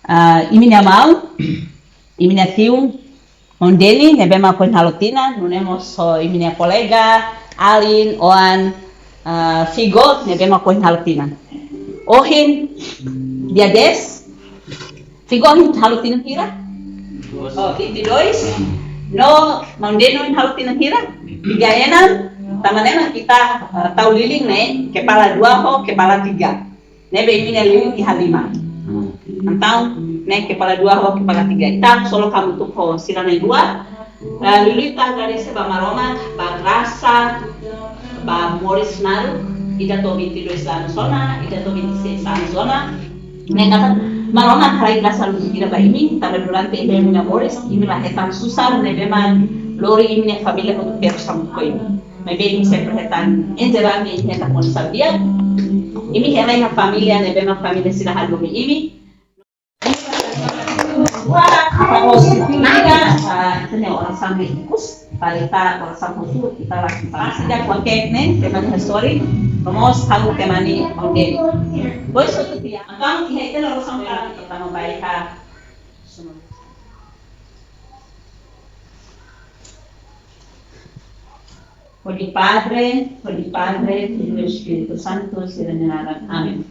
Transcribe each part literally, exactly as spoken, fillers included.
Ah, imi-nia maun, imi-nia tiu, maun Deni, ne'ebé mak ohin halo tinan, nune'e mós ho imi-nia kolega, alin, oan, ah, Figo, ne'ebé mak ohin halo tinan. Ohin, dia dez, Figo ohin halo tinan hira? Oh, vinte e dois. No, maun Deni ohin halo tinan hira? Tiga enam, tanba ne'e mak ita, ah, tau lilin ne'e, kepala dua ho, kepala tiga. Ne'ebé imi-nia lilin iha lima. Entaun, ne'e kepala dua ho kepala tiga. Ita solok hamutuk ho sira na'in-rua. Eh, liuliu ita agradese ba Maromak, ba grasa, ba moris naruk, ida to'o vinte e dois anos ona, ida to'o vinte e seis anos ona. Ne'e katak Maromak haraik grasa lutu ida ba imi, tanba durante imi-nia moris, imi la hetan susar, ne'ebé mak lori imi-nia família hotu terus hamutuk ho imi. Maibé imi sempre hetan enterame, imi hetan kondisaun di'ak. Imi hela iha família ne'ebé mak família sira hadomi imi. Wah, apa bos? Naga, ah, ita-nia orasaun ikus, para ita orasaun hotu, ita langsung para sida kuat ne'e, tema histori, nomor satu tema ni, oke. Bos, satu tiang. Entaun, iha ita-nia orasaun para ita tama baik, ha. Hodi Padre, hodi Padre, Filho, Espíritu Santu, sira-nia naran. Amen.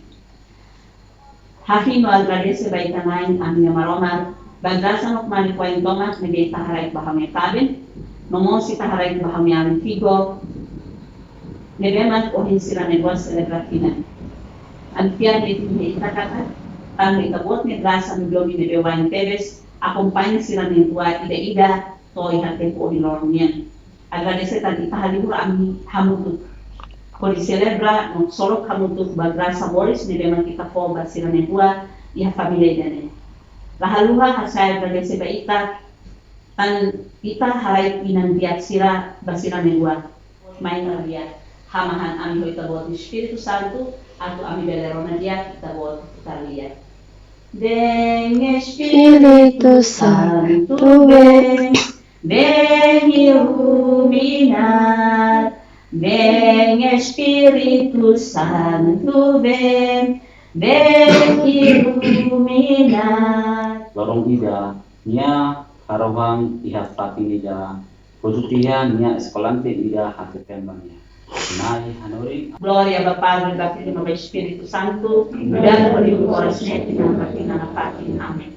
Hahi'i no agradese ba Ita-Na'in, ami-nia Maromak, ba grasa no kmanek oan tomak ne'ebé Ita haraik ba ha'u-nia kaben, no mós Ita haraik ba ha'u-nia alin Figo, ne'ebé mak ohin sira na'in-rua selebra tinan. Ami fiar de'it iha Ita katak, tanba Ita-Boot nia grasa no domin ne'ebé wa'in tebes, akompaña sira na'in-rua ida-idak, to'o iha tempu ohin loron nian. Agradese tanba Ita halibur ami hamutuk hodi selebra no solok hamutuk ba grasa moris ne'ebé mak Ita fó ba sira na'in-rua iha família ida-ne'e. La haluha hasa'e agradese ba Ita, tanba Ita haraik inan di'ak sira ba sira na'in-rua. Mai na dia, hamahan ami ho Ita-Boot Espíritu Santu, atu ami bele rona di'ak Ita-Boot Ita-nia lia. Vem Espíritu Santu, vem, vem iluminar. Vem Espíritu Santu, vem, vem iluminar. Loron ida, nia harohan iha fatin ida, husu tiha nia eskolante ida hateten ba nia. Na'i hanorin. Glória ba Padre, ba Filho, ba Espíritu Santu, nu'udar horiseik oras ne'e, tinan ba tinan nafatin. Amen.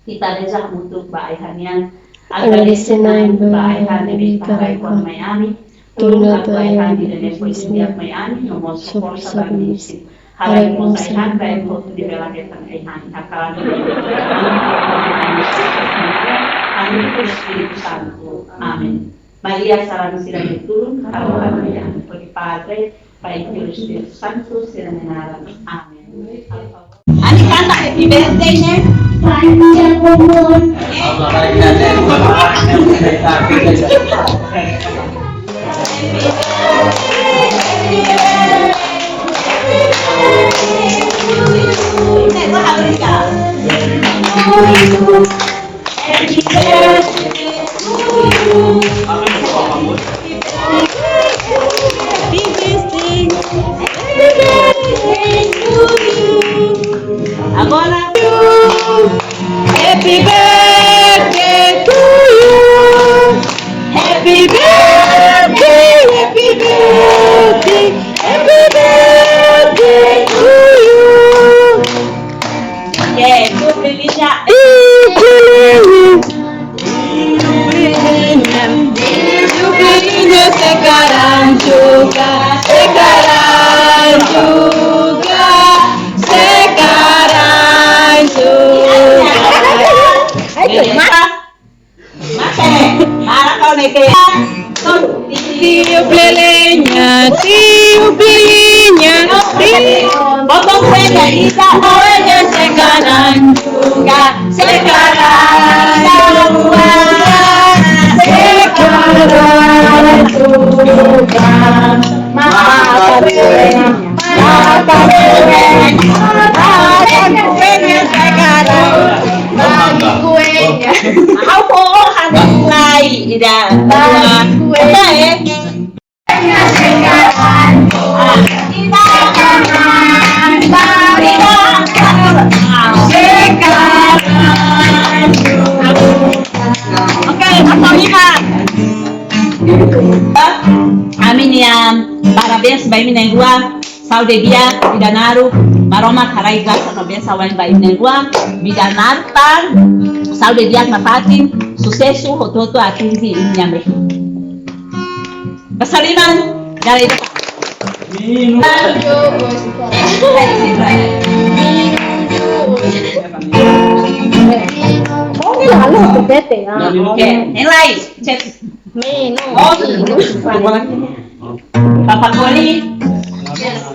Ita reza hamutuk ba Ai-han nian. Agradese Na'in ba Ai-han ne'ebé Ita haraik mai ami. Tulun atu Ai-han ida-ne'e foin di'ak mai ami, no mós forsa ba ami isin. Haraik mós Ai-han ba ema hotu ne'ebé la hetan Ai-han iha kalan. Ami ho Espíritu Santu. Amen. Maria sarani sira-nia tulun, harohan ami hodi Padre, ba Filho, Espíritu Santu, sira-nia naran. Amen. Ami kanta Happy Birthday ne'e. Agora. Happy birthday to you. Happy birthday, happy birthday, happy birthday to you. Yeah, jubilee. Jubilee. Jubilee, sekarang juga, sekarang juga, sekarang juga. Ayo, Mak. Mate, para kau neke. Tiup lilinnya, tiup lilinnya, tiup. Potong saja, Ida. Potong saja sekarang juga, sekarang juga, sekarang juga. Maka kuenya, maka kuenya, maka kuenya sekarang. Maka kuenya. Au po han lai ida. Apa eh? Sekarang, sekarang, sekarang, sekarang. Parabéns ba imi na'in-rua, saúde di'ak, vida naruk, Maromak haraik grasa no bensaun ba imi na'in-rua, vida naruk tan, saúde di'ak nafatin, susesu hotu-hotu atinje imi-nia mehi. Basa liman, dala ida. Oke, halo, tete ya. Oke, yang lain. Cek. Menu. Oh, menu. Papa Koli.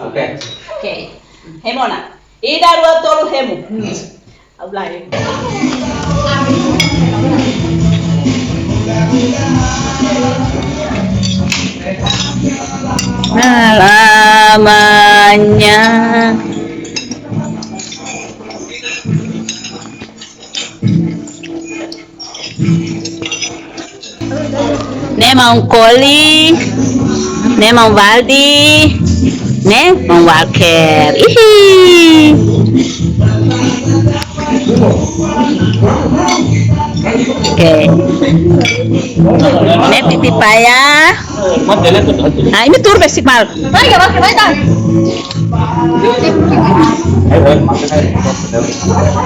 Oke. Oke. Hemu ona. Ida, rua, tolu, hemu. Ablai. Selamanya. Ne'e maun Koli, ne'e maun Valdi, ne'e maun Walker. Ihi. Oke. Ne'e pipi paya. Ah, imi tuur besik malu. Vai, vai, vai, vai.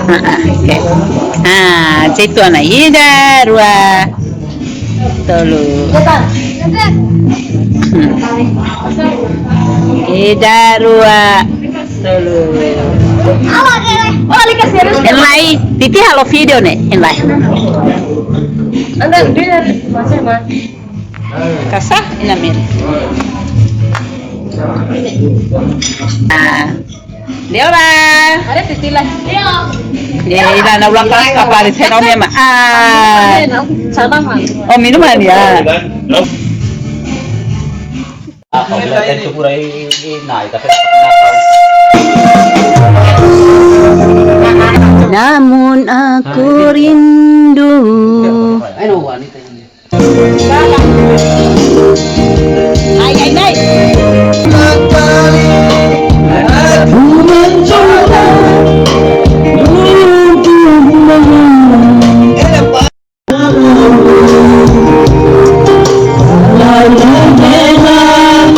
Ah, ah, oke. Ah, situ ona, ida, rua, tolu. Hmm. Ida, rua, tolu. Hein lai, Titi halo video ne'e, hein lai. Anda, dia masih mati. Kasá, ina men. Ah. Deu la. Ada titi la. Dia ida na ulang kelas kapal di seno mema. Ah. Sama, Ma. Oh, minuman ya. Apabila tentu kurai na ita. Namun aku rindu. Ai, ai, ai. Aku mencoba untuk mengenang. Kalau memang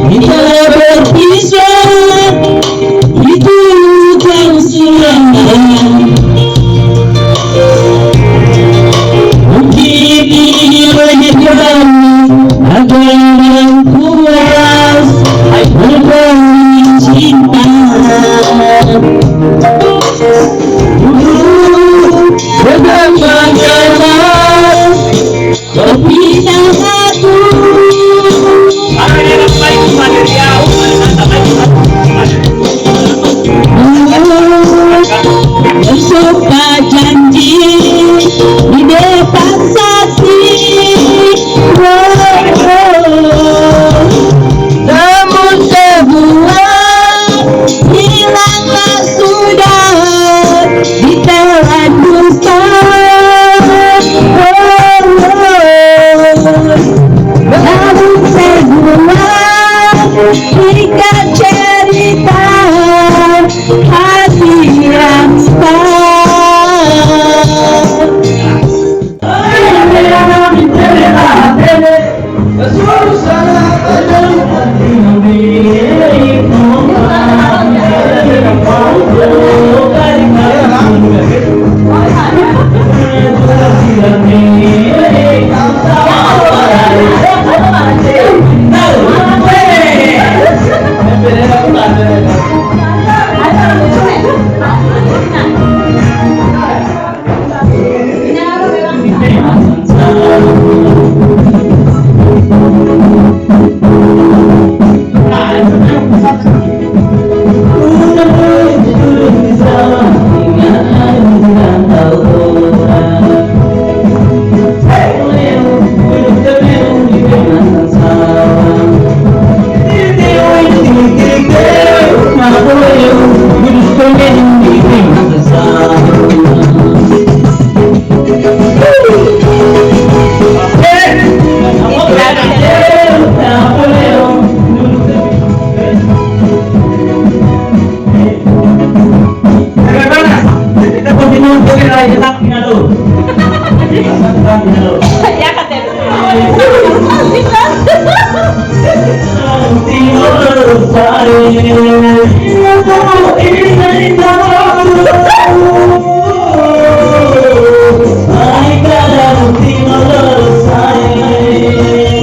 kita berpisah, itu bukan serangan. Mungkin ini bagi kami adalah puas berbagi cinta. Betapa kau berpindah hati. Bersumpah janji di depan saksi. Namun semua hilanglah sudah ditelan dusta. Namun semua singkat cerita hati hampa.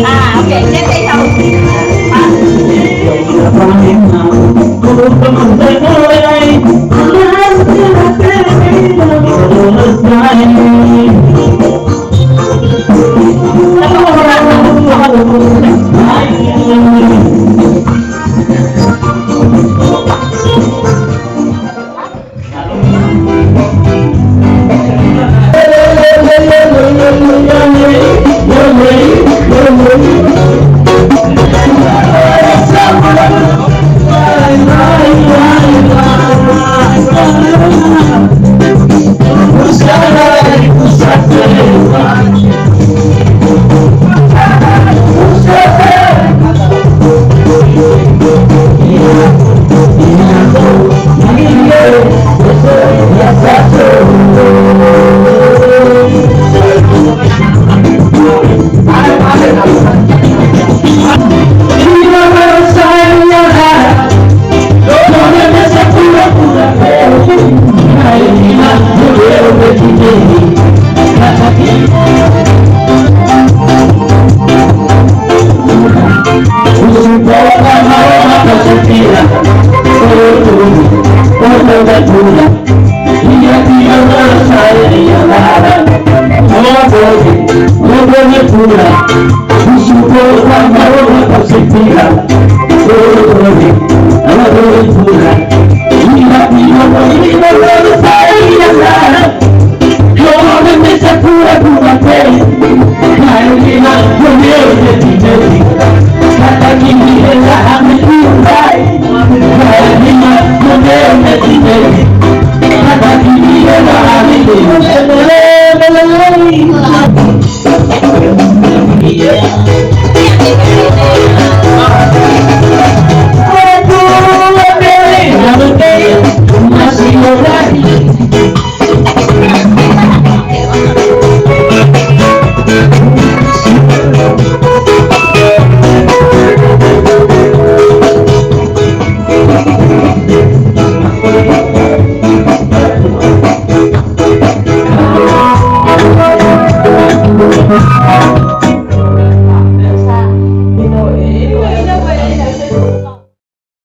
Ah, oke, jadi tahu.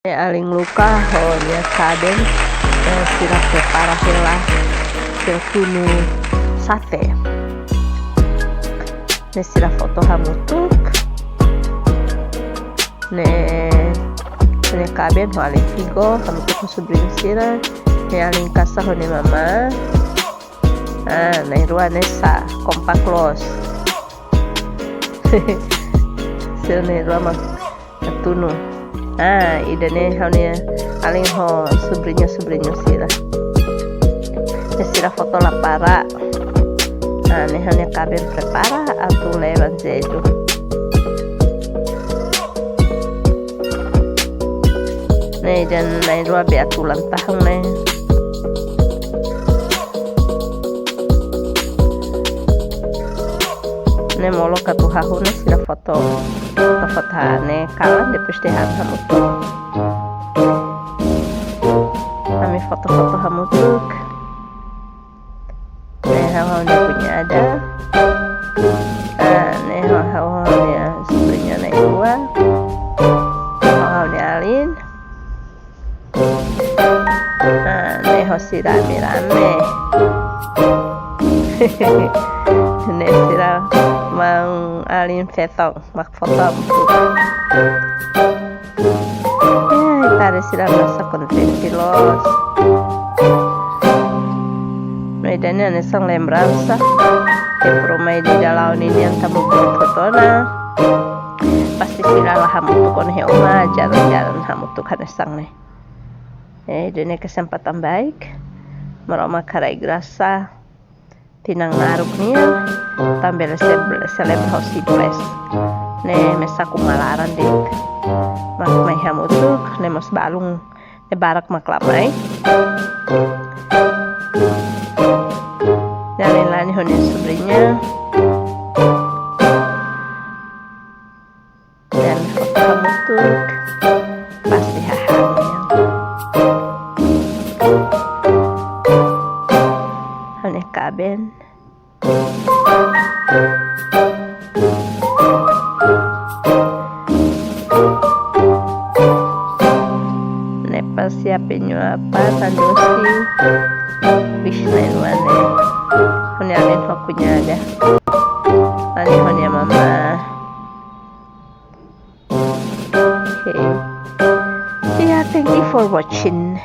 Alin Luka ho nia kaben, eh, sira prepara hela sira tunu sate. Ne'e sira foto hamutuk. Ne'e, ne'e kaben ho alin Figo, hamutuk ho subriñu sira. Ne'e alin Kasa ho nia mamá. Ah, na'in-rua ne'e sá, kompak loos. Sira na'in-rua mak tunu. Ah, ida-ne'e ha'u-nia alin ho subriñu-subriñu sira. Ne'e sira foto la para. Ah, ne'e ha'u-nia kaben prepara atu leba Zedu. Ne'e ida na'in-rua be atu ulang tahun ne'e. Ne'e molok atu hahú ne'e sira foto. Foto hanesan ne'e kalan, depois dehan hamutuk. Ami foto-foto hamutuk. Ne'e ha'u-nia kuñada. Ah, ne'e ha'u-nia subriñu na'in-rua. Ha'u-nia alin. Ah, ne'e ho sira rame-rame. Ne'e sira maun-alin feto mak foto hamutuk. Eh, tara sira masa kontente loos. Maibé ida-ne'e hanesan lembransa. Ke pro mai di dalau ninian tamu beri foto ona. Pasti sira la hamutuk ona iha uma, jarang-jarang hamutuk hanesan ne'e. Eh, ida-ne'e kesempatan baik. Maromak haraik grasa. Tinan naruk nian, tanba bele se-, selebra ho simples. Ne'e mesak uma laran de'it. Mak mai hamutuk, ne'e mós balun, ne'e barak mak la mai. Ne'e alin Lani ho nia subriña. Penyu apa, tan dosi. Wish na'in-rua ne'e. Ha'u-nia alin ho kuñada. Alin ho nia mama. Okay. Yeah, thank you for watching.